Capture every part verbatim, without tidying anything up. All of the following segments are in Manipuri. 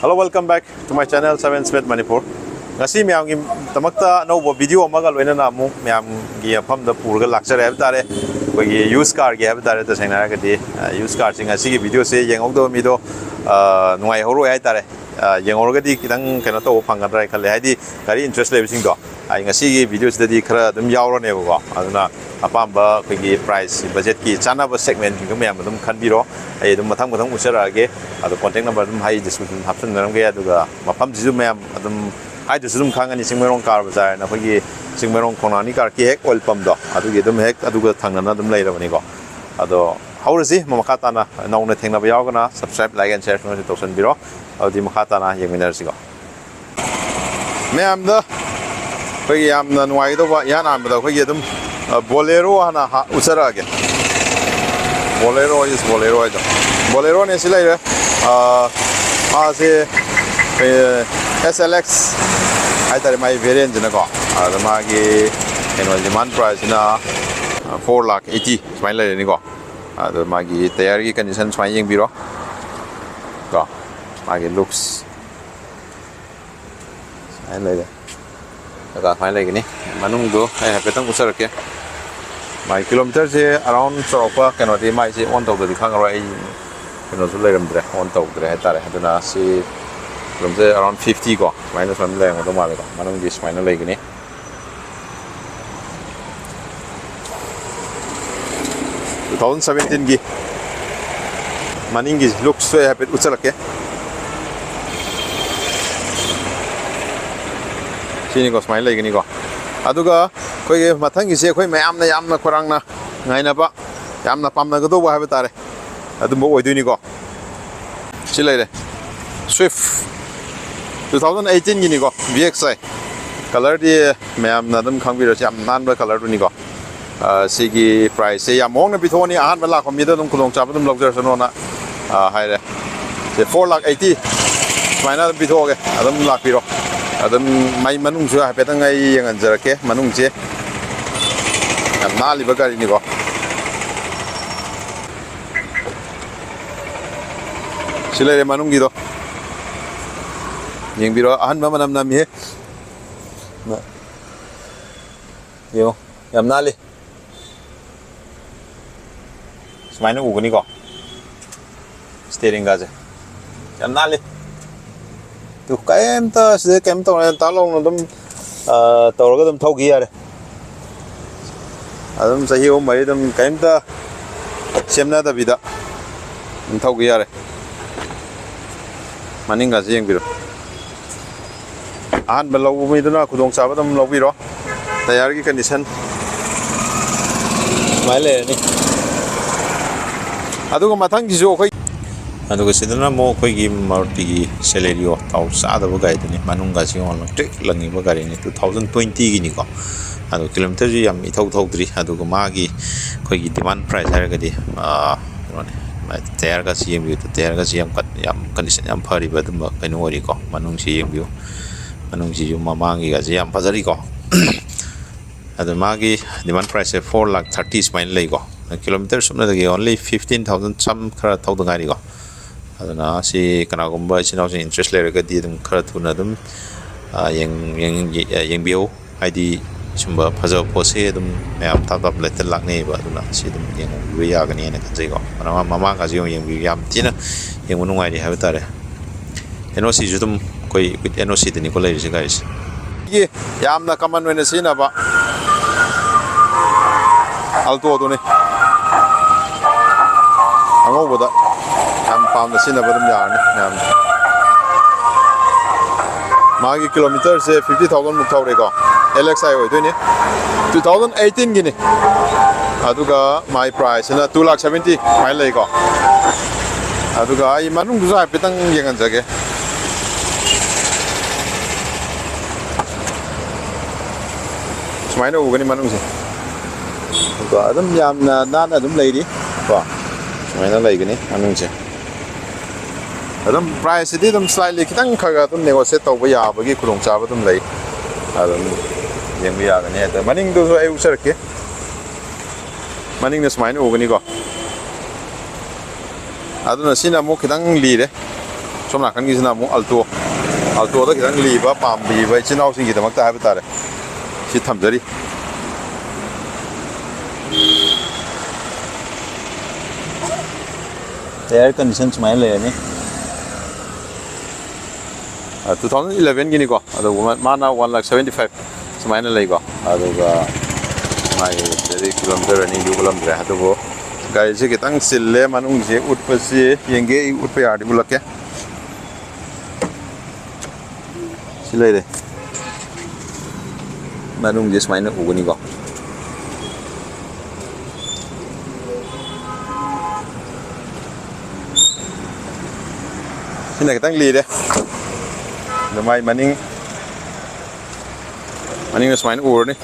Hello, welcome back to my channel, Seven Speed Manipur. ꯉꯁꯤ ꯃꯌꯥꯝꯒꯤꯗꯃꯛꯇ ꯑꯅꯧꯕ ꯚꯤꯗꯤꯑꯣ ꯑꯃꯒ ꯂꯣꯏꯅꯅ ꯑꯃꯨꯛ ꯃꯌꯥꯝꯒꯤ ꯃꯐꯝꯗ ꯄꯨꯔꯒ ꯂꯥꯛꯆꯔꯦ ꯍꯥꯏꯕ ꯇꯥꯔꯦ꯫ ꯑꯩꯈꯣꯏꯒꯤ ꯌꯨꯁ ꯀꯥꯔꯒꯤ ꯍꯥꯏꯕ ꯇꯥꯔꯦ, ꯇꯁꯦꯡꯅ ꯍꯥꯏꯔꯒꯗꯤ ꯌꯨꯁ ꯀꯥꯔꯁꯤꯡ ꯑꯁꯤꯒꯤ ꯚꯤꯗꯤꯑꯣꯁꯦ ꯌꯦꯡꯍꯧꯗꯕ ꯃꯤꯗꯣ ꯅꯨꯡꯉꯥꯏꯍꯧꯔꯣꯏ ꯍꯥꯏ ꯇꯥꯔꯦ꯫ ꯌꯦꯡꯍꯧꯔꯒꯗꯤ ꯈꯤꯇꯪ ꯀꯩꯅꯣ ꯇꯧꯕ ꯐꯪꯒꯗ꯭ꯔꯥ ꯍꯥꯏꯅ ꯈꯜꯂꯦ, ꯍꯥꯏꯗꯤ ꯒꯥꯔꯤ ꯏꯟꯇꯔꯦꯁ ꯂꯩꯕꯁꯤꯡꯗꯣ꯫ ꯑꯩ ꯉꯁꯤꯒꯤ ꯚꯤꯗꯤꯑꯣꯁꯤꯗꯗꯤ ꯈꯔ ꯑꯗꯨꯝ ꯌꯥꯎꯔꯅꯦꯕꯀꯣ, ꯑꯗꯨꯅ ꯑꯄꯥꯝꯕ ꯑꯩꯈꯣꯏꯒꯤ ꯄ꯭ꯔꯥꯏꯁ, ꯕꯖꯦꯠꯀꯤ ꯆꯥꯟꯅꯕ ꯁꯦꯒꯃꯦꯟꯁꯤꯡꯗꯣ ꯃꯌꯥꯝ ꯑꯗꯨꯝ ꯈꯟꯕꯤꯔꯣ꯫ ꯑꯩ ꯑꯗꯨꯝ ꯃꯊꯪ ꯃꯊꯪ ꯎꯠꯆꯔꯛꯑꯒꯦ꯫ ꯑꯗꯣ ꯀꯣꯟꯇꯦꯛ ꯅꯝꯕꯔ ꯑꯗꯨꯝ ꯍꯥꯏ ꯗꯤꯁꯀ꯭ꯔꯤꯞꯁꯟ ꯍꯥꯞꯆꯤꯟꯖꯔꯝꯒꯦ꯫ ꯑꯗꯨꯒ ꯃꯐꯝꯁꯤꯁꯨ ꯃꯌꯥꯝ ꯑꯗꯨꯝ ꯍꯥꯏꯗ꯭ꯔꯁꯨ ꯑꯗꯨꯝ ꯈꯪꯉꯅꯤ, ꯆꯤꯡꯃꯩꯔꯣꯡ ꯀꯥꯔ ꯕꯖꯥꯔ ꯍꯥꯏꯅ ꯑꯩꯈꯣꯏꯒꯤ ꯆꯤꯡꯃꯩꯔꯣꯡ ꯈꯣꯡꯅꯥꯡ ꯑꯅꯤ ꯀꯥꯔꯛꯀꯤ ꯍꯦꯛ ꯑꯣꯏꯜ ꯄꯝꯗꯣ, ꯑꯗꯨꯒꯤ ꯑꯗꯨꯝ ꯍꯦꯛ ꯑꯗꯨꯒ ꯊꯪꯅꯅ ꯑꯗꯨꯝ ꯂꯩꯔꯕꯅꯤꯀꯣ꯫ ꯑꯗꯣ ꯍꯧꯔꯁꯤ꯫ ꯃꯈꯥ ꯇꯥꯅ ꯅꯧꯅ ꯊꯦꯡꯅꯕ ꯌꯥꯎꯔꯒꯅ subscribe, like and share ꯁꯨ ꯇꯧꯁꯟꯕꯤꯔꯣ꯫ ꯑꯗꯨꯗꯤ ꯃꯈꯥ ꯇꯥꯅ ꯌꯦꯡꯃꯤꯟꯅꯔꯁꯤꯀꯣ꯫ ꯃꯌꯥꯝꯗ ꯑꯩꯈꯣꯏꯒꯤ ꯌꯥꯝꯅ ꯅꯨꯡꯉꯥꯏꯒꯗꯧꯕ ꯏꯍꯥꯟ ꯍꯥꯟꯕꯗ ꯑꯩꯈꯣꯏꯒꯤ ꯑꯗꯨꯝ, ꯑ, Bolero ꯍꯥꯟꯅ ꯍꯥ-, ꯎꯠꯆꯔꯛꯑꯒꯦ꯫ Bolero is Bolero ꯍꯥꯏꯗꯣ꯫ Bolero ꯅꯦ ꯁꯤ ꯂꯩꯔꯦ꯫ ꯑ, ꯃꯥꯁꯦ, ꯑꯦ, S L X ꯍꯥꯏꯇꯥꯔꯦ, ꯃꯥꯒꯤ variant ꯁꯤꯅꯀꯣ꯫ ꯑꯗ ꯃꯥꯒꯤ ꯀꯩꯅꯣꯁꯦ, ꯃꯥꯟ ꯄ꯭ꯔꯥꯏꯁꯁꯤꯅ four lakh eighty ꯁꯨꯃꯥꯏꯅ ꯂꯩꯔꯅꯤꯀꯣ꯫ ꯑꯗꯣ ꯃꯥꯒꯤ tyre ꯒꯤ condition ꯁꯨꯃꯥꯏꯅ ꯌꯦꯡꯕꯤꯔꯣ ꯀꯣ, ꯃꯥꯒꯤ looks ꯁꯨꯃꯥꯏꯅ ꯂꯩꯔꯦ꯫ ꯑꯗꯨꯒ ꯁꯨꯃꯥꯏꯅ ꯂꯩꯒꯅꯤ꯫ ꯃꯅꯨꯡꯗꯣ ꯑꯩ ꯍꯥꯏꯐꯦꯠꯇꯪ ꯎꯠꯆꯔꯛꯀꯦ꯫ ꯃꯥꯒꯤ kilometre ꯁꯦ around ꯆꯥꯎꯔꯥꯛꯄ ꯀꯩꯅꯣꯗꯤ, ꯃꯥꯏꯁꯦ on ꯇꯧꯗ꯭ꯔꯗꯤ ꯈꯪꯉꯔꯣꯏ꯫ ꯑꯩ ꯀꯩꯅꯣꯁꯨ ꯂꯩꯔꯝꯗ꯭ꯔꯦ, on ꯇꯧꯗ꯭ꯔꯦ ꯍꯥꯏꯇꯥꯔꯦ꯫ ꯑꯗꯨꯅ ꯁꯤ kilometre around fifty ꯀꯣ, ꯁꯨꯃꯥꯏꯅ ꯁꯨꯃꯥꯏꯅ ꯂꯩꯔꯝꯒꯗꯧ ꯃꯥꯜꯂꯦꯀꯣ꯫ ꯃꯅꯨꯡꯗꯤ ꯁꯨꯃꯥꯏꯅ ꯂꯩꯒꯅꯤ꯫ Two thousand seventeen ꯒꯤ ꯃꯅꯤꯡꯒꯤ looks ꯁꯨ ꯑꯩ ꯍꯥꯏꯐꯦꯠ ꯎꯠꯆꯔꯛꯀꯦ꯫ ꯁꯤꯅꯤꯀꯣ, ꯁꯨꯃꯥꯏꯅ ꯂꯩꯒꯅꯤꯀꯣ꯫ ꯑꯗꯨꯒ ꯑꯩꯈꯣꯏꯒꯤ ꯃꯊꯪꯒꯤꯁꯦ ꯑꯩꯈꯣꯏ ꯃꯌꯥꯝꯅ ꯌꯥꯝꯅ ꯈꯣꯏꯔꯥꯡꯅ ꯉꯥꯏꯅꯕ, ꯌꯥꯝꯅ ꯄꯥꯝꯅꯒꯗꯧꯕ ꯍꯥꯏꯕ ꯇꯥꯔꯦ, ꯑꯗꯨꯝꯕ ꯑꯣꯏꯗꯣꯏꯅꯤꯀꯣ꯫ ꯁꯤ ꯂꯩꯔꯦ, Swift, two thousand eighteen ꯒꯤꯅꯤꯀꯣ, V X I꯫ Colour ꯗꯤ ꯃꯌꯥꯝꯅ ꯑꯗꯨꯝ ꯈꯪꯕꯤꯔꯁꯤ, ꯌꯥꯝ ꯅꯥꯟꯕ colour ꯗꯨꯅꯤꯀꯣ꯫ ꯑ, ꯁꯤꯒꯤ price ꯁꯦ ꯌꯥꯝ ꯍꯣꯡꯅ ꯄꯤꯊꯣꯛꯑꯅꯤ꯫ ꯑꯍꯥꯟꯕ ꯂꯥꯛꯄ ꯃꯤꯗ ꯑꯗꯨꯝ ꯈꯨꯗꯣꯡꯆꯥꯕ ꯑꯗꯨꯝ ꯂꯧꯖꯔꯁꯅꯣꯅ, ꯑ, ꯍꯥꯏꯔꯦ꯫ ꯁꯦ, four lakh eighty ꯁꯨꯃꯥꯏꯅ ꯑꯗꯨꯝ ꯄꯤꯊꯣꯛꯑꯒꯦ꯫ ꯑꯗꯨꯝ ꯂꯥꯛꯄꯤꯔꯣ꯫ ꯑꯗꯨꯝ ꯃꯥꯏ ꯃꯅꯨꯡꯁꯨ ꯍꯥꯏꯐꯦꯠꯇꯪ ꯑꯩ ꯌꯦꯡꯍꯟꯖꯔꯛꯀꯦ꯫ ꯃꯅꯨꯡꯁꯦ ꯌꯥꯝ ꯅꯥꯜꯂꯤꯕ ꯒꯥꯔꯤꯅꯤꯀꯣ꯫ ꯁꯤ ꯂꯩꯔꯦ ꯃꯅꯨꯡꯒꯤꯗꯣ꯫ ꯌꯦꯡꯕꯤꯔꯣ, ꯑꯍꯟꯕ ꯃꯅꯝ ꯅꯝꯃꯤꯍꯦ꯫ ꯌꯦꯡꯉꯣ, ꯌꯥꯝ ꯅꯥꯜꯂꯤ꯫ ꯁꯨꯃꯥꯏꯅ ꯎꯒꯅꯤꯀꯣ, ꯁ꯭ꯇꯦꯔꯤꯡꯒꯥꯁꯦ ꯌꯥꯝ ꯅꯥꯜꯂꯤ꯫ ꯑꯗꯨ ꯀꯩꯝꯇ ꯁꯤꯗ ꯀꯩꯝ ꯇꯧꯔꯦ, ꯇꯥꯛ ꯂꯥꯎꯅ ꯑꯗꯨꯝ, ꯑ, ꯇꯧꯔꯒ ꯑꯗꯨꯝ ꯊꯧꯈꯤ ꯌꯥꯔꯦ꯫ ꯑꯗꯨꯝ ꯆꯍꯤ ꯑꯍꯨꯝ ꯃꯔꯤ ꯑꯗꯨꯝ ꯀꯩꯝꯇ ꯁꯦꯝꯅꯗꯕꯤꯗ ꯑꯗꯨꯝ ꯊꯧꯈꯤ ꯌꯥꯔꯦ꯫ ꯃꯅꯤꯡꯒꯁꯦ ꯌꯦꯡꯕꯤꯔꯣ꯫ ꯑꯍꯥꯟꯕ ꯂꯧꯕ ꯃꯤꯗꯨꯅ ꯈꯨꯗꯣꯡꯆꯥꯕ ꯑꯗꯨꯝ ꯂꯧꯕꯤꯔꯣ꯫ ꯇꯌꯥꯔꯒꯤ ꯀꯟꯗꯤꯁꯟ ꯁꯨꯃꯥꯏꯅ ꯂꯩꯔꯅꯤ꯫ ꯑꯗꯨꯒ ꯃꯊꯪꯒꯤꯁꯨ ꯑꯩꯈꯣꯏ, ꯑꯗꯨꯒ ꯁꯤꯗꯅ ꯑꯃꯨꯛ ꯑꯩꯈꯣꯏꯒꯤ ꯃꯥꯔꯨꯇꯤꯒꯤ ꯁꯦꯂꯦꯔꯤꯑꯣ, ꯊꯥꯎ ꯆꯥꯗꯕ ꯒꯥꯔꯤꯗꯨꯅꯤ꯫ ꯃꯅꯨꯡꯒꯁꯤ ꯌꯦꯡꯉꯣ, ꯂꯪꯇ꯭ꯔꯤꯛ ꯂꯪꯉꯤꯕ ꯒꯥꯔꯤꯅꯤ, ꯇꯨ ꯊꯥꯎꯖꯟ ꯇ꯭ꯋꯦꯟꯇꯤꯒꯤꯅꯤꯀꯣ꯫ ꯑꯗꯣ ꯀꯤꯂꯣꯃꯤꯇꯔꯁꯨ ꯌꯥꯝ ꯏꯊꯧ ꯊꯧꯗ꯭ꯔꯤ꯫ ꯑꯗꯨꯒ ꯃꯥꯒꯤ ꯑꯩꯈꯣꯏꯒꯤ ꯗꯤꯃꯥꯟ ꯄ꯭ꯔꯥꯏꯁ ꯍꯥꯏꯔꯒꯗꯤ, ꯑꯥ, ꯀꯩꯅꯣꯅꯤ, ꯇꯌꯥꯔꯒꯁꯤ ꯌꯦꯡꯕꯤꯌꯨ, ꯇꯌꯥꯔꯒꯁꯤ ꯌꯥꯝ ꯀꯟ-, ꯌꯥꯝ ꯀꯟꯗꯤꯁꯟ ꯌꯥꯝ ꯐꯔꯤꯕ ꯑꯗꯨꯝꯕ ꯀꯩꯅꯣ ꯑꯣꯏꯔꯤꯀꯣ꯫ ꯃꯅꯨꯡꯁꯤ ꯌꯦꯡꯕꯤꯌꯨ, ꯃꯅꯨꯡꯁꯤꯁꯨ ꯃꯃꯥꯡꯒꯤꯒꯁꯦ ꯌꯥꯝ ꯐꯖꯔꯤꯀꯣ꯫ ꯑꯗꯣ ꯃꯥꯒꯤ ꯗꯤꯃꯥꯟ ꯄ꯭ꯔꯥꯏꯁꯁꯦ ꯐꯣꯔ ꯂꯥꯛ ꯊꯥꯔꯇꯤ ꯁꯨꯃꯥꯏꯅ ꯂꯩꯀꯣ꯫ ꯀꯤꯂꯣꯃꯤꯇꯔ ꯁꯨꯞꯅꯗꯒꯤ only fifteen thousand ꯁꯝ ꯈꯔ ꯊꯧꯗ ꯉꯥꯏꯔꯤꯀꯣ꯫ ꯑꯗꯨꯅ ꯁꯤ ꯀꯅꯥꯒꯨꯝꯕ ꯏꯆꯤꯟ ꯏꯅꯥꯎꯁꯤꯡ interest ꯂꯩꯔꯒꯗꯤ ꯑꯗꯨꯝ ꯈꯔ ꯊꯨꯅ ꯑꯗꯨꯝ, ꯑ, ꯌꯦꯡ-, ꯌꯦꯡ-, ꯌꯦꯡꯕꯤꯌꯨ꯫ ꯍꯥꯏꯗꯤ ꯁꯨꯝꯕ ꯐꯖꯕ ꯄꯣꯠꯁꯦ ꯑꯗꯨꯝ ꯃꯌꯥꯝ ꯊꯥꯞ ꯊꯥꯞ ꯂꯩꯇ ꯂꯥꯛꯅꯩꯑꯕ꯫ ꯑꯗꯨꯅ ꯁꯤ ꯑꯗꯨꯝ ꯌꯦꯡꯕꯤꯕ ꯌꯥꯒꯅꯤꯅ ꯈꯟꯖꯩꯀꯣ꯫ ꯃꯃꯥꯡ-, ꯃꯃꯥꯡꯒꯁꯦ ꯌꯦꯡꯉꯣ, ꯌꯦꯡꯕꯤꯌꯨ, ꯌꯥꯝ ꯊꯤꯅ ꯌꯦꯡꯕ ꯅꯨꯡꯉꯥꯏꯔꯤ ꯍꯥꯏꯕ ꯇꯥꯔꯦ꯫ ꯑꯦꯟ ꯑꯣ ꯁꯤꯁꯨ ꯑꯗꯨꯝ ꯑꯩꯈꯣꯏ with ꯑꯦꯟ ꯑꯣ ꯁꯤꯗꯅꯤꯀꯣ ꯂꯩꯔꯤꯁꯦ ꯒꯥꯔꯤꯁꯦ꯫ ꯁꯤꯒꯤ ꯌꯥꯝꯅ common ꯑꯣꯏꯅ ꯁꯤꯖꯤꯟꯅꯕ Alto ꯗꯨꯅꯤ꯫ ꯑꯉꯧꯕꯗ ꯌꯥꯝ ꯄꯥꯝꯅ ꯁꯤꯖꯤꯟꯅꯕ ꯑꯗꯨꯝ ꯌꯥꯔꯅꯤ ꯃꯌꯥꯝꯅ꯫ ꯃꯥꯒꯤ ꯀꯤꯂꯣꯃꯤꯇꯔꯁꯦ fifty thousand ꯃꯨꯛ ꯊꯧꯔꯦꯀꯣ꯫ L X I ꯑꯣꯏꯗꯣꯏꯅꯤ꯫ Two thousand eighteen Guinea. ꯑꯗꯨꯒ ꯃꯥꯏ price ꯁꯤꯅ two lakh seventy ꯁꯨꯃꯥꯏꯅ ꯂꯩꯀꯣ꯫ ꯑꯗꯨꯒ ꯑꯩ ꯃꯅꯨꯡꯗꯨꯁꯨ ꯍꯥꯏꯐꯦꯠꯇꯪ ꯌꯦꯡꯍꯟꯖꯒꯦ꯫ ꯁꯨꯃꯥꯏꯅ ꯎꯒꯅꯤ ꯃꯅꯨꯡꯁꯦ꯫ ꯑꯗꯨꯒ ꯑꯗꯨꯝ ꯌꯥꯝꯅ ꯅꯥꯟꯅ ꯑꯗꯨꯝ ꯂꯩꯔꯤ ꯀꯣ꯫ ꯁꯨꯃꯥꯏꯅ ꯂꯩꯒꯅꯤ ꯃꯅꯨꯡꯁꯦ꯫ ꯑꯗꯨꯝ price ꯁꯤꯗꯤ ꯑꯗꯨꯝ slightly ꯈꯤꯇꯪ ꯈꯔ ꯈꯔ ꯑꯗꯨꯝ negotiate ꯇꯧꯕ ꯌꯥꯕꯒꯤ ꯈꯨꯗꯣꯡꯆꯥꯕ ꯑꯗꯨꯝ ꯂꯩ꯫ ꯑꯗꯨꯝ ꯌꯦꯡꯕ ꯌꯥꯒꯅꯤ꯫ ꯑꯗ ꯃꯅꯤꯡꯗꯨꯁꯨ ꯑꯩ ꯎꯠꯆꯔꯛꯀꯦ꯫ ꯃꯅꯤꯡꯅ ꯁꯨꯃꯥꯏꯅ ꯎꯒꯅꯤꯀꯣ꯫ ꯑꯗꯨꯅ ꯁꯤꯅ ꯑꯃꯨꯛ ꯈꯤꯇꯪ ꯂꯤꯔꯦ꯫ ꯁꯣꯝ ꯅꯥꯀꯟꯒꯤꯁꯤꯅ ꯑꯃꯨꯛ Alto꯫ Alto ꯗ ꯈꯤꯇꯪ ꯂꯤꯕ ꯄꯥꯝꯕꯤꯕ ꯏꯆꯤꯟ ꯏꯅꯥꯎꯁꯤꯡꯒꯤꯗꯃꯛꯇ ꯍꯥꯏꯕ ꯇꯥꯔꯦ, ꯁꯤ ꯊꯝꯖꯔꯤ꯫ Tyre condition ꯁꯨꯃꯥꯏꯅ ꯂꯩꯔꯅꯤ꯫ ꯇꯨ ꯊꯥꯎꯖꯟ ꯏꯂꯚꯦꯟꯒꯤꯅꯤꯀꯣ, ꯑꯗꯨꯒ ꯃꯥꯅ ꯋꯥꯟ ꯂꯥꯛ ꯁꯚꯦꯟꯇꯤ ꯐꯥꯏꯚ ꯁꯨꯃꯥꯏꯅ ꯂꯩꯀꯣ꯫ ꯑꯗꯨꯒ ꯃꯥꯒꯤ ꯀꯤꯂꯣꯃꯤꯇꯔ ꯔꯟꯅꯤꯡꯗꯤ ꯎꯠꯂꯝꯗ꯭ꯔꯦ, ꯑꯗꯨꯕꯨ ꯒꯥꯔꯤꯁꯦ ꯈꯤꯇꯪ ꯆꯤꯜꯂꯦ꯫ ꯃꯅꯨꯡꯁꯦ ꯎꯠꯄꯁꯤ ꯌꯦꯡꯒꯦ, ꯑꯩ ꯎꯠꯄ ꯌꯥꯔꯗꯤ ꯎꯠꯂꯛꯀꯦ꯫ ꯁꯤ ꯂꯩꯔꯦ꯫ ꯃꯅꯨꯡꯁꯦ ꯁꯨꯃꯥꯏꯅ ꯎꯒꯅꯤꯀꯣ꯫ ꯁꯤꯅ ꯈꯤꯇꯪ ꯂꯤꯔꯦ꯫ ꯑꯗꯨ ꯃꯥꯏ ꯃꯅꯤꯡ, ꯃꯅꯤꯡꯅ ꯁꯨꯃꯥꯏꯅ ꯎꯔꯅꯤ꯫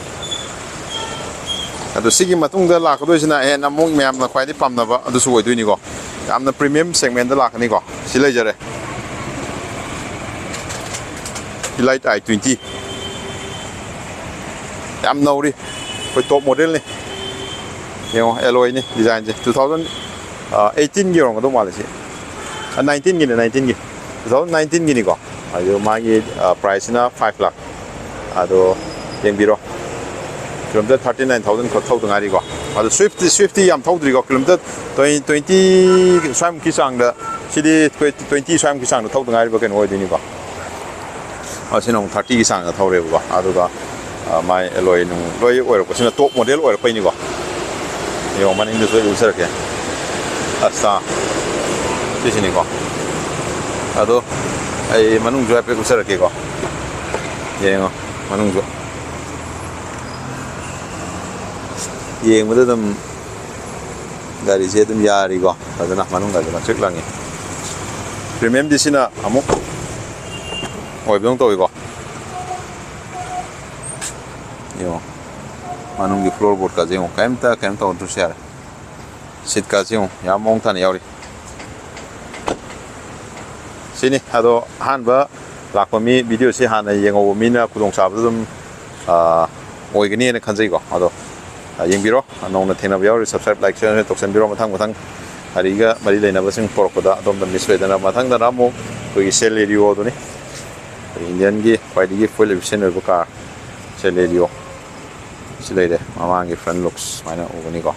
ꯑꯗꯣ ꯁꯤꯒꯤ ꯃꯇꯨꯡꯗ ꯂꯥꯛꯀꯗꯣꯏꯁꯤꯅ ꯍꯦꯟꯅ ꯑꯃꯨꯛ ꯃꯌꯥꯝꯅ ꯈ꯭ꯋꯥꯏꯗꯩ ꯄꯥꯝꯅꯕ ꯑꯗꯨꯁꯨ ꯑꯣꯏꯗꯣꯏꯅꯤꯀꯣ꯫ ꯌꯥꯝꯅ premium segment ꯗ ꯂꯥꯛꯀꯅꯤꯀꯣ꯫ ꯁꯤ ꯂꯩꯖꯔꯦ꯫ Elite i twenty꯫ ꯌꯥꯝ ꯅꯧꯔꯤ꯫ ꯑꯩꯈꯣꯏ top model ꯅꯤ꯫ ꯌꯦꯡꯉꯣ, alloy ꯅꯤ design ꯁꯦ꯫ ꯇꯨ ꯊꯥꯎꯖꯟ ꯑꯩꯠꯇꯤꯟꯒꯤ ꯑꯣꯏꯔꯝꯒꯗꯧ ꯃꯥꯜꯂꯦ ꯁꯤ꯫ ꯑ, ꯅꯥꯏꯟꯇꯤꯟꯒꯤꯅꯦ, ꯅꯥꯏꯟꯇꯤꯟꯒꯤ꯫ ꯇꯨ ꯊꯥꯎꯖꯟ ꯅꯥꯏꯟꯇꯤꯟꯒꯤꯅꯤꯀꯣ꯫ ꯑꯗꯣ ꯃꯥꯒꯤ, ꯑ, price ꯁꯤꯅ ꯐꯥꯏꯚ ꯂꯥꯈ꯫ ꯑꯗꯣ ꯌꯦꯡꯕꯤꯔꯣ꯫ Kilometer thirty nine thousand ꯈꯛ ꯊꯧꯗ ꯉꯥꯏꯔꯤꯀꯣ꯫ ꯑꯗꯣ Swift ꯇꯤ, Swift ꯇꯤ ꯌꯥꯝ ꯊꯧꯗ꯭ꯔꯤꯀꯣ꯫ Kilometer twenty, twenty ꯁ꯭ꯋꯥꯏꯃꯨꯛꯀꯤ ꯆꯥꯡꯗ, ꯁꯤꯗꯤ twenty ꯁ꯭ꯋꯥꯏꯃꯨꯛꯀꯤ ꯆꯥꯡꯗ ꯊꯧꯗ ꯉꯥꯏꯔꯤꯕ ꯀꯩꯅꯣ ꯑꯣꯏꯗꯣꯏꯅꯤꯀꯣ꯫ ꯑ, ꯁꯤꯅ ꯑꯃꯨꯛ thirty ꯒꯤ ꯆꯥꯡꯗ ꯊꯧꯔꯦꯕꯀꯣ꯫ ꯑꯗꯨꯒ, ꯑ, ꯃꯥꯏ alloy ꯅꯨꯡ ꯂꯣꯏ ꯑꯣꯏꯔꯛꯄꯁꯤꯅ top model ꯑꯣꯏꯔꯛꯄꯩꯅꯤꯀꯣ꯫ ꯌꯦꯡꯉꯣ, ꯃꯅꯤꯡꯗꯁꯨ ꯑꯩ ꯎꯠꯆꯔꯛꯀꯦ꯫ ꯑꯁ, ꯁꯤꯁꯤꯅꯤꯀꯣ꯫ ꯑꯗꯣ ꯑꯩ ꯃꯅꯨꯡꯁꯨ ꯍꯥꯏꯐꯦꯠ ꯎꯠꯆꯔꯛꯀꯦꯀꯣ꯫ ꯌꯦꯡꯉꯣ, ꯃꯅꯨꯡꯁꯨ꯫ ꯌꯦꯡꯕꯗ ꯑꯗꯨꯝ ꯒꯥꯔꯤꯁꯦ ꯑꯗꯨꯝ ꯌꯥꯔꯤꯀꯣ꯫ ꯐꯖꯅ ꯃꯅꯨꯡꯗ ꯂꯪꯇ꯭ꯔꯤꯛ ꯂꯪꯉꯤ꯫ Premium ꯗꯤ ꯁꯤꯅ ꯑꯃꯨꯛ ꯑꯣꯏꯕꯗꯧꯅ ꯇꯧꯋꯤꯀꯣ꯫ ꯌꯦꯡꯉꯣ, ꯃꯅꯨꯡꯒꯤ floor board ꯀꯥꯁꯦ ꯌꯦꯡꯉꯣ, ꯀꯩꯝꯇ ꯀꯩꯅꯣ ꯇꯧꯗ꯭ꯔꯁꯨ ꯌꯥꯔꯦ꯫ Seat ꯀꯥꯁꯦ ꯌꯦꯡꯉꯣ, ꯌꯥꯝ ꯃꯑꯣꯡ ꯇꯥꯅ ꯌꯥꯎꯔꯤ꯫ ꯁꯤꯅꯤ꯫ ꯑꯗꯣ ꯑꯍꯥꯟꯕ ꯂꯥꯛꯄ ꯃꯤ, video ꯁꯤ ꯍꯥꯟꯅ ꯌꯦꯡꯍꯧꯕ ꯃꯤꯅ ꯈꯨꯗꯣꯡꯆꯥꯕꯗꯣ ꯑꯗꯨꯝ, ꯑꯥ, ꯑꯣꯏꯒꯅꯤꯅ ꯈꯟꯖꯩꯀꯣ꯫ ꯑꯗꯣ, ꯑꯥ, ꯌꯦꯡꯕꯤꯔꯣ꯫ ꯅꯧꯅ ꯊꯦꯡꯅꯕ ꯌꯥꯎꯔꯤ, subscribe, like, share ꯇꯧꯁꯟꯕꯤꯔꯣ꯫ ꯃꯊꯪ ꯃꯊꯪ ꯒꯥꯔꯤꯒ ꯃꯔꯤ ꯂꯩꯅꯕꯁꯤꯡ ꯄꯨꯔꯛꯄꯗ ꯑꯗꯣꯝꯗ miss ꯑꯣꯏꯗꯅꯕ꯫ ꯃꯊꯪꯗꯅ ꯑꯃꯨꯛ ꯑꯩꯈꯣꯏꯒꯤ Celerio ꯗꯨꯅꯤ꯫ ꯏꯟꯗꯤꯌꯟꯒꯤ ꯈ꯭ꯋꯥꯏꯗꯒꯤ fuel efficient ꯑꯣꯏꯕ car ꯁꯦ ꯂꯩꯔꯤꯌꯣ꯫ ꯁꯤ ꯂꯩꯔꯦ, ꯃꯃꯥꯡꯒꯤ front looks ꯁꯨꯃꯥꯏꯅ ꯎꯒꯅꯤꯀꯣ꯫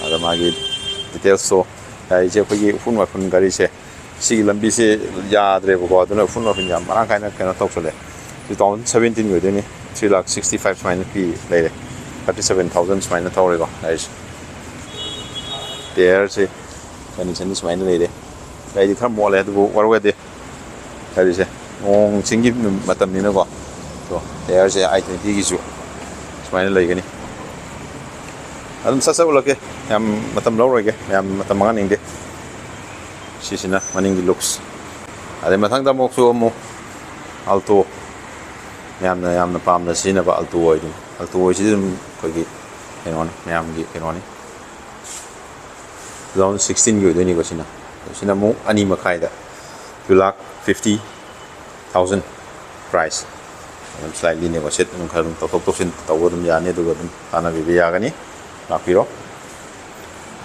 ꯑꯗ ꯃꯥꯒꯤ details ꯇꯣ, ꯒꯥꯔꯤꯁꯦ, ꯑꯩꯈꯣꯏꯒꯤ ꯎꯐꯨꯟ ꯋꯥꯏꯐꯨꯟ ꯒꯥꯔꯤꯁꯦ, ꯁꯤꯒꯤ ꯂꯝꯕꯤꯁꯦ ꯌꯥꯗ꯭ꯔꯦꯕꯀꯣ, ꯑꯗꯨꯅ ꯎꯐꯨꯟ ꯋꯥꯏꯐꯨꯟ ꯌꯥꯝ ꯃꯔꯥꯡ ꯀꯥꯏꯅ ꯀꯩꯅꯣ ꯇꯧꯁꯜꯂꯦ꯫ Two thousand seventeen ꯒꯤ ꯑꯣꯏꯗꯣꯏꯅꯤ꯫ Three lakh sixty five ꯁꯨꯃꯥꯏꯅ ꯄꯤ ꯂꯩꯔꯦ꯫ Thirty seven thousand ꯁꯨꯃꯥꯏꯅ ꯊꯧꯔꯦꯀꯣ ꯒꯥꯔꯤꯁꯦ꯫ Tyre ꯁꯦ condition ꯗꯤ ꯁꯨꯃꯥꯏꯅ ꯂꯩꯔꯦ꯫ ꯒꯥꯔꯤꯗꯤ ꯈꯔ ꯃꯣꯠꯂꯦ, ꯑꯗꯨꯕꯨ ꯋꯥꯔꯧ ꯌꯥꯗꯦ꯫ ꯍꯥꯏꯔꯤꯁꯦ, ꯅꯣꯡ ꯆꯤꯡꯒꯤ ꯃꯇꯝꯅꯤꯅꯀꯣ꯫ ꯑꯗꯣ tyre ꯁꯦ I twenty ꯒꯤꯁꯨ ꯁꯨꯃꯥꯏꯅ ꯂꯩꯒꯅꯤ꯫ ꯑꯗꯨꯝ ꯁꯠ ꯁꯠ ꯎꯠꯂꯛꯀꯦ, ꯌꯥꯝ ꯃꯇꯝ ꯂꯧꯔꯣꯏꯒꯦ, ꯌꯥꯝ ꯃꯇꯝ ꯃꯥꯡꯍꯟꯅꯤꯡꯗꯦ꯫ ꯁꯤꯁꯤꯅ ꯃꯅꯤꯡꯒꯤ looks꯫ ꯑꯗꯩ ꯃꯊꯪꯗ ꯑꯃꯨꯛꯁꯨ ꯑꯃꯨꯛ Alto, ꯌꯥꯝꯅ, ꯌꯥꯝꯅ ꯄꯥꯝꯅ ꯁꯤꯖꯤꯟꯅꯕ Alto ꯑꯣꯏꯗꯣꯏꯅꯤ꯫ Alto ꯑꯣꯏꯁꯤꯗꯤ ꯑꯗꯨꯝ ꯑꯩꯈꯣꯏꯒꯤ ꯀꯩꯅꯣꯅꯤ, ꯃꯌꯥꯝꯒꯤ ꯀꯩꯅꯣꯅꯤ꯫ Two thousand sixteen ꯒꯤ ꯑꯣꯏꯗꯣꯏꯅꯤꯀꯣ ꯁꯤꯅ꯫ ꯁꯤꯅ ꯑꯃꯨꯛ ꯑꯅꯤ ꯃꯈꯥꯏꯗ, two lakh fifty thousand price꯫ ꯑꯗꯨꯝ slightly negotiate ꯑꯗꯨꯝ ꯈꯔ ꯑꯗꯨꯝ ꯇꯧꯊꯣꯛ ꯇꯧꯁꯤꯟ ꯇꯧꯕ ꯑꯗꯨꯝ ꯌꯥꯅꯤ, ꯑꯗꯨꯒ ꯑꯗꯨꯝ ꯇꯥꯟꯅꯕꯤꯕ ꯌꯥꯒꯅꯤ꯫ ꯂꯥꯛꯄꯤꯔꯣ꯫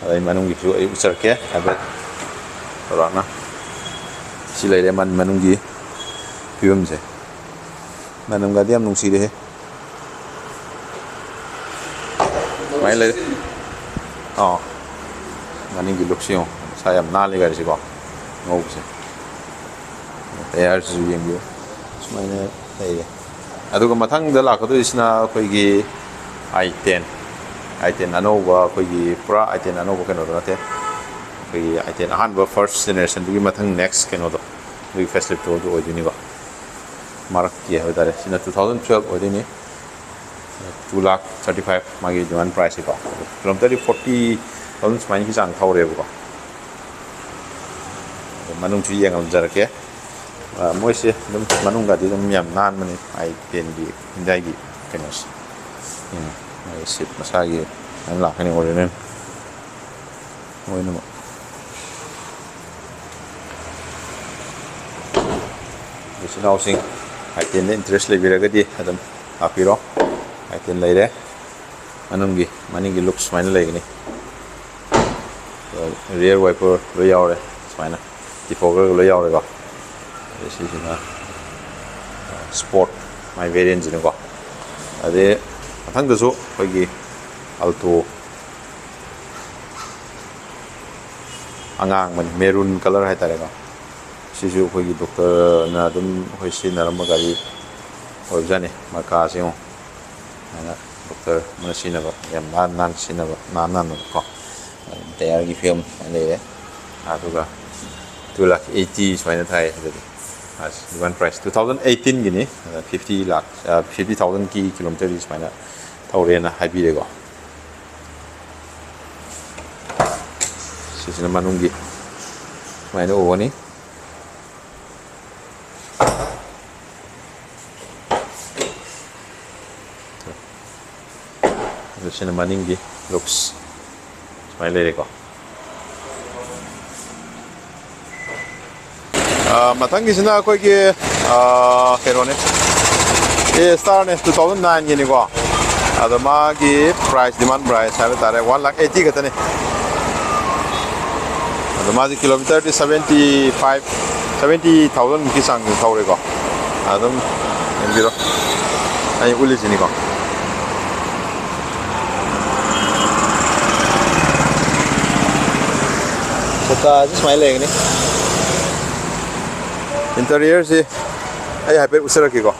ꯑꯗꯩ ꯃꯅꯨꯡꯒꯤꯁꯨ ꯑꯩ ꯎꯠꯆꯔꯛꯀꯦ ꯍꯥꯏꯐꯦꯠ ꯆꯥꯎꯔꯥꯛꯅ꯫ ꯁꯤ ꯂꯩꯔꯦ ꯃꯟ ꯃꯅꯨꯡꯒꯤ ꯐꯤꯕꯝꯁꯦ꯫ ꯃꯅꯝꯒꯗꯤ ꯌꯥꯝ ꯅꯨꯡꯁꯤꯔꯦꯍꯦ꯫ ꯁꯨꯃꯥꯏꯅ ꯂꯩꯔꯦ꯫ ꯑꯥ, ꯃꯅꯤꯡꯒꯤ looks ꯁꯦ ꯌꯦꯡꯉꯣ, ꯃꯁꯥ ꯌꯥꯝ ꯅꯥꯜꯂꯤ ꯒꯥꯔꯤꯁꯤꯀꯣ, ꯉꯧꯕꯁꯦ꯫ Tyre ꯁꯤꯁꯨ ꯌꯦꯡꯕꯤꯌꯨ, ꯁꯨꯃꯥꯏꯅ ꯂꯩꯔꯦ꯫ ꯑꯗꯨꯒ ꯃꯊꯪꯗ ꯂꯥꯛꯀꯗꯣꯏꯁꯤꯅ ꯑꯩꯈꯣꯏꯒꯤ I ten꯫ I ten ꯑꯅꯧꯕ, ꯑꯩꯈꯣꯏꯒꯤ ꯄꯨꯔꯥ I ten ꯑꯅꯧꯕ ꯀꯩꯅꯣꯗꯣ ꯅꯠꯇꯦ, ꯑꯩꯈꯣꯏꯒꯤ I ten ꯑꯍꯥꯟꯕ first generation ꯗꯨꯒꯤ ꯃꯊꯪ next ꯀꯩꯅꯣꯗꯣ, ꯑꯗꯨꯒꯤ facelift ꯇꯣ ꯑꯗꯨ ꯑꯣꯏꯗꯣꯏꯅꯤꯀꯣ꯫ ꯃꯔꯛꯀꯤ ꯍꯥꯏꯕ ꯇꯥꯔꯦ, ꯁꯤꯅ two thousand twelve ꯑꯣꯏꯗꯣꯏꯅꯤ꯫ Two lakh thirty five ꯃꯥꯒꯤ demand price ꯁꯦꯀꯣ꯫ Kilometer ꯗꯤ forty thousand ꯁꯨꯃꯥꯏꯅꯒꯤ ꯆꯥꯡ ꯊꯧꯔꯦꯕꯀꯣ꯫ ꯑꯗꯣ ꯃꯅꯨꯡꯁꯨ ꯌꯦꯡꯍꯟꯖꯔꯛꯀꯦ꯫ ꯑ, ꯃꯣꯏꯁꯦ ꯑꯗꯨꯝ ꯃꯅꯨꯡꯒꯗꯤ ꯑꯗꯨꯝ ꯌꯥꯝ ꯅꯥꯟꯕꯅꯤ, I ten ꯒꯤ Hyundai ꯒꯤ ꯀꯩꯅꯣꯁꯦ꯫ ꯎꯝ, ꯃꯥꯒꯤ seat ꯃꯁꯥꯒꯤ ꯑꯗꯨꯝ ꯂꯥꯛꯀꯅꯤ, original ꯂꯣꯏꯅꯃꯛ꯫ ꯏꯆꯤꯟ ꯏꯅꯥꯎꯁꯤꯡ, I ten ꯗ interest ꯂꯩꯕꯤꯔꯒꯗꯤ ꯑꯗꯨꯝ ꯂꯥꯛꯄꯤꯔꯣ꯫ I ten ꯂꯩꯔꯦ꯫ ꯃꯅꯨꯡꯒꯤ, ꯃꯅꯤꯡꯒꯤ looks ꯁꯨꯃꯥꯏꯅ ꯂꯩꯒꯅꯤ꯫ Rear wiper ꯂꯣꯏ ꯌꯥꯎꯔꯦ ꯁꯨꯃꯥꯏꯅ, defogger ꯒ ꯂꯣꯏ ꯌꯥꯎꯔꯦꯀꯣ꯫ ꯑꯗꯩ ꯁꯤꯁꯤꯅ Sport, ꯃꯥꯏ variant ꯁꯤꯅꯀꯣ꯫ ꯑꯗꯩ ꯃꯊꯪꯗꯁꯨ ꯑꯩꯈꯣꯏꯒꯤ Alto ꯑꯉꯥꯡꯕꯅꯤ, maroon colour ꯍꯥꯏꯇꯥꯔꯦꯀꯣ꯫ ꯁꯤꯁꯨ ꯑꯩꯈꯣꯏꯒꯤ doctor ꯅ ꯑꯗꯨꯝ ꯑꯩꯈꯣꯏ ꯁꯤꯖꯤꯟꯅꯔꯝꯕ ꯒꯥꯔꯤ ꯑꯣꯏꯕꯖꯥꯠꯅꯤ꯫ ꯃꯀꯥꯁꯦ ꯌꯦꯡꯉꯣ, ꯁꯨꯃꯥꯏꯅ doctor ꯑꯃꯅ ꯁꯤꯖꯤꯟꯅꯕ, ꯌꯥꯝ ꯅꯥꯟ ꯅꯥꯟ ꯁꯤꯖꯤꯟꯅꯕ, ꯅꯥꯟ ꯅꯥꯟꯅꯀꯣ꯫ Tyre ꯒꯤ ꯐꯤꯕꯝ ꯁꯨꯃꯥꯏꯅ ꯂꯩꯔꯦ꯫ ꯑꯗꯨꯒ two lakh eighty ꯁꯨꯃꯥꯏꯅ ꯊꯥꯏ꯫ ꯑꯗꯨꯗꯤ ꯑꯁ, demand price two thousand eighteen Guinea. ꯑꯗ fifty lakh, fifty thousand ꯀꯤ kilometer ꯗꯤ ꯁꯨꯃꯥꯏꯅ ꯊꯧꯔꯦꯅ ꯍꯥꯏꯕꯤꯔꯦꯀꯣ꯫ ꯁꯤꯁꯤꯅ ꯃꯅꯨꯡꯒꯤ ꯁꯨꯃꯥꯏꯅ ꯎꯒꯅꯤ꯫ ꯑꯗꯨ ꯁꯤꯅ ꯃꯅꯤꯡꯒꯤ looks ꯁꯨꯃꯥꯏꯅ ꯂꯩꯔꯦꯀꯣ꯫ ꯑ, ꯃꯊꯪꯒꯤꯁꯤꯅ ꯑꯩꯈꯣꯏꯒꯤ, ꯑ, ꯀꯩꯅꯣꯅꯦ, A Star ꯅꯦ, two thousand nine ꯒꯤꯅꯤꯀꯣ꯫ ꯑꯗꯣ ꯃꯥꯒꯤ price, demand price ꯍꯥꯏꯕ ꯇꯥꯔꯦ, one lakh eighty ꯈꯛꯇꯅꯤ꯫ ꯑꯗꯣ ꯃꯥꯁꯦ kilometer ꯗꯤ seventy five, seventy thousand ꯃꯨꯛꯀꯤ ꯆꯥꯡ ꯊꯧꯔꯦꯀꯣ꯫ ꯑꯗꯨꯝ ꯌꯦꯡꯕꯤꯔꯣ, ꯑꯩ ꯎꯠꯂꯤꯁꯤꯅꯤꯀꯣ꯫ ꯆꯀꯥꯁꯤ ꯁꯨꯃꯥꯏꯅ ꯂꯩꯒꯅꯤ꯫ Interior ꯁꯤ ꯑꯩ ꯍꯥꯏꯐꯦꯠ ꯎꯠꯆꯔꯛꯀꯦꯀꯣ꯫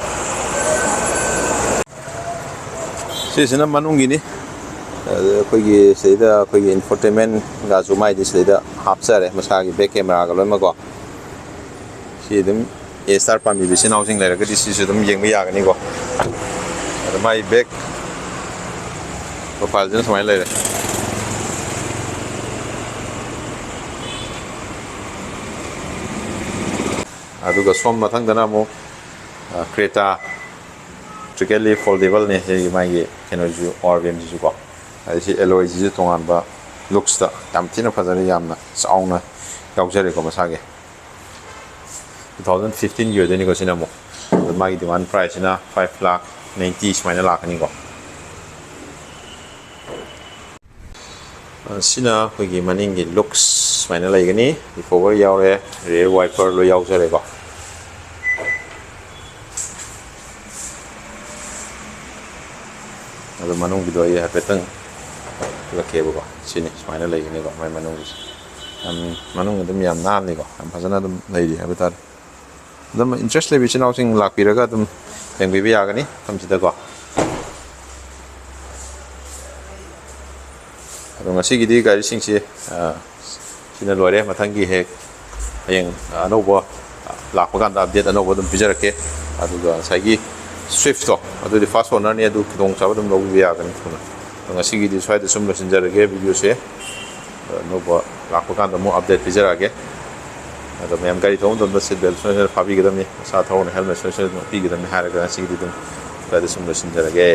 ꯁꯤꯁꯤꯅ ꯃꯅꯨꯡꯒꯤꯅꯤ꯫ ꯑꯗ ꯑꯩꯈꯣꯏꯒꯤ ꯁꯤꯗꯩꯗ ꯑꯩꯈꯣꯏꯒꯤ infotainment ꯒꯁꯨ ꯃꯥꯏꯗꯤ ꯁꯤꯗꯩꯗ ꯍꯥꯞꯆꯔꯦ, ꯃꯁꯥꯒꯤ back camera ꯒ ꯂꯣꯏꯅꯃꯛꯀꯣ꯫ ꯁꯤ ꯑꯗꯨꯝ A Star ꯄꯥꯝꯕꯤꯕ ꯏꯆꯤꯟ ꯏꯅꯥꯎꯁꯤꯡ ꯂꯩꯔꯒꯗꯤ ꯁꯤꯁꯨ ꯑꯗꯨꯝ ꯌꯦꯡꯕ ꯌꯥꯒꯅꯤꯀꯣ꯫ ꯑꯗ ꯃꯥꯏ back profile ꯁꯤꯅ ꯁꯨꯃꯥꯏꯅ ꯂꯩꯔꯦ꯫ ꯑꯗꯨꯒ ꯁꯣꯝ ꯃꯊꯪꯗꯅ ꯑꯃꯨꯛ, ꯑ, Creta, vertically foldable ꯅꯦ ꯁꯤꯒꯤ ꯃꯥꯒꯤ ꯀꯩꯅꯣꯁꯤꯁꯨ, power beam ꯁꯤꯁꯨ ꯀꯣ꯫ ꯑꯗꯩ ꯁꯤ alloy ꯁꯤꯁꯨ ꯇꯣꯉꯥꯟꯕ looks ꯇ ꯌꯥꯝ ꯊꯤꯅ ꯐꯖꯔꯦ, ꯌꯥꯝꯅ ꯆꯥꯎꯅ ꯌꯥꯎꯖꯔꯦꯀꯣ ꯃꯁꯥꯒꯤ꯫ Two thousand fifteen ꯒꯤ ꯑꯣꯏꯗꯣꯏꯅꯤꯀꯣ ꯁꯤꯅ ꯑꯃꯨꯛ꯫ ꯑꯗꯣ ꯃꯥꯒꯤ demand price ꯁꯤꯅ five lakh ninety ꯁꯨꯃꯥꯏꯅ ꯂꯥꯛꯀꯅꯤꯀꯣ꯫ ꯑ, ꯁꯤꯅ ꯑꯩꯈꯣꯏꯒꯤ ꯃꯅꯤꯡꯒꯤ looks ꯁꯨꯃꯥꯏꯅ ꯂꯩꯒꯅꯤ꯫ Rear fog ꯌꯥꯎꯔꯦ, rear wiper ꯂꯣꯏ ꯌꯥꯎꯖꯔꯦꯀꯣ꯫ ꯑꯗꯣ ꯃꯅꯨꯡꯒꯤꯗꯣ ꯑꯩ ꯍꯥꯏꯐꯦꯠꯇꯪ ꯎꯠꯂꯛꯀꯦꯕꯀꯣ꯫ ꯁꯤꯅꯤ, ꯁꯨꯃꯥꯏꯅ ꯂꯩꯒꯅꯤꯀꯣ ꯃꯥꯏ ꯃꯅꯨꯡꯒꯤꯁꯦ꯫ ꯌꯥꯝ, ꯃꯅꯨꯡ ꯑꯗꯨꯝ ꯌꯥꯝ ꯅꯥꯟꯅꯤꯀꯣ, ꯌꯥꯝ ꯐꯖꯅ ꯑꯗꯨꯝ ꯂꯩꯔꯤ ꯍꯥꯏꯕ ꯇꯥꯔꯦ꯫ ꯑꯗꯨꯝ interest ꯂꯩꯕ ꯏꯆꯤꯟ ꯏꯅꯥꯎꯁꯤꯡ ꯂꯥꯛꯄꯤꯔꯒ ꯑꯗꯨꯝ ꯌꯦꯡꯕꯤꯕ ꯌꯥꯒꯅꯤ ꯃꯐꯝꯁꯤꯗꯀꯣ꯫ ꯑꯗꯣ ꯉꯁꯤꯒꯤꯗꯤ ꯒꯥꯔꯤꯁꯤꯡꯁꯤ, ꯑ, ꯁꯤꯅ ꯂꯣꯏꯔꯦ꯫ ꯃꯊꯪꯒꯤ ꯍꯦꯛ ꯍꯌꯦꯡ ꯑꯅꯧꯕ ꯂꯥꯛꯄ ꯀꯥꯟꯗ update ꯑꯅꯧꯕ ꯑꯗꯨꯝ ꯄꯤꯖꯔꯛꯀꯦ꯫ ꯑꯗꯨꯒ ꯉꯁꯥꯏꯒꯤ Swiftꯇꯣ, ꯑꯗꯨꯗꯤ first ownerꯅꯤ, ꯑꯗꯨ ꯈꯨꯗꯣꯡꯆꯥꯕ ꯑꯗꯨꯝ ꯂꯧꯕꯤꯕ ꯌꯥꯒꯅꯤ ꯊꯨꯅ꯫ ꯑꯗꯣ ꯉꯁꯤꯒꯤꯗꯤ ꯁ꯭ꯋꯥꯏꯗ ꯁꯨꯝ ꯂꯣꯏꯁꯤꯟꯖꯔꯒꯦ videoꯁꯦ꯫ ꯑꯅꯧꯕ ꯂꯥꯛꯄ ꯀꯥꯟꯗ ꯑꯃꯨꯛ update ꯄꯤꯖꯔꯛꯑꯒꯦ꯫ ꯑꯗꯣ ꯃꯌꯥꯝ ꯒꯥꯔꯤ ꯊꯧꯕ ꯃꯇꯝꯗ seat belt ꯁꯣꯏꯗꯅ ꯐꯥꯕꯤꯒꯗꯕꯅꯤ, ꯃꯁꯥ ꯊꯧꯔꯒꯅ helmet ꯁꯣꯏꯗꯅ ꯎꯞꯄꯤꯒꯗꯕꯅꯤ ꯍꯥꯏꯔꯒ ꯉꯁꯤꯒꯤꯗꯤ ꯑꯗꯨꯝ ꯁ꯭ꯋꯥꯏꯗ ꯁꯨꯝ ꯂꯣꯏꯁꯤꯟꯖꯔꯒꯦ꯫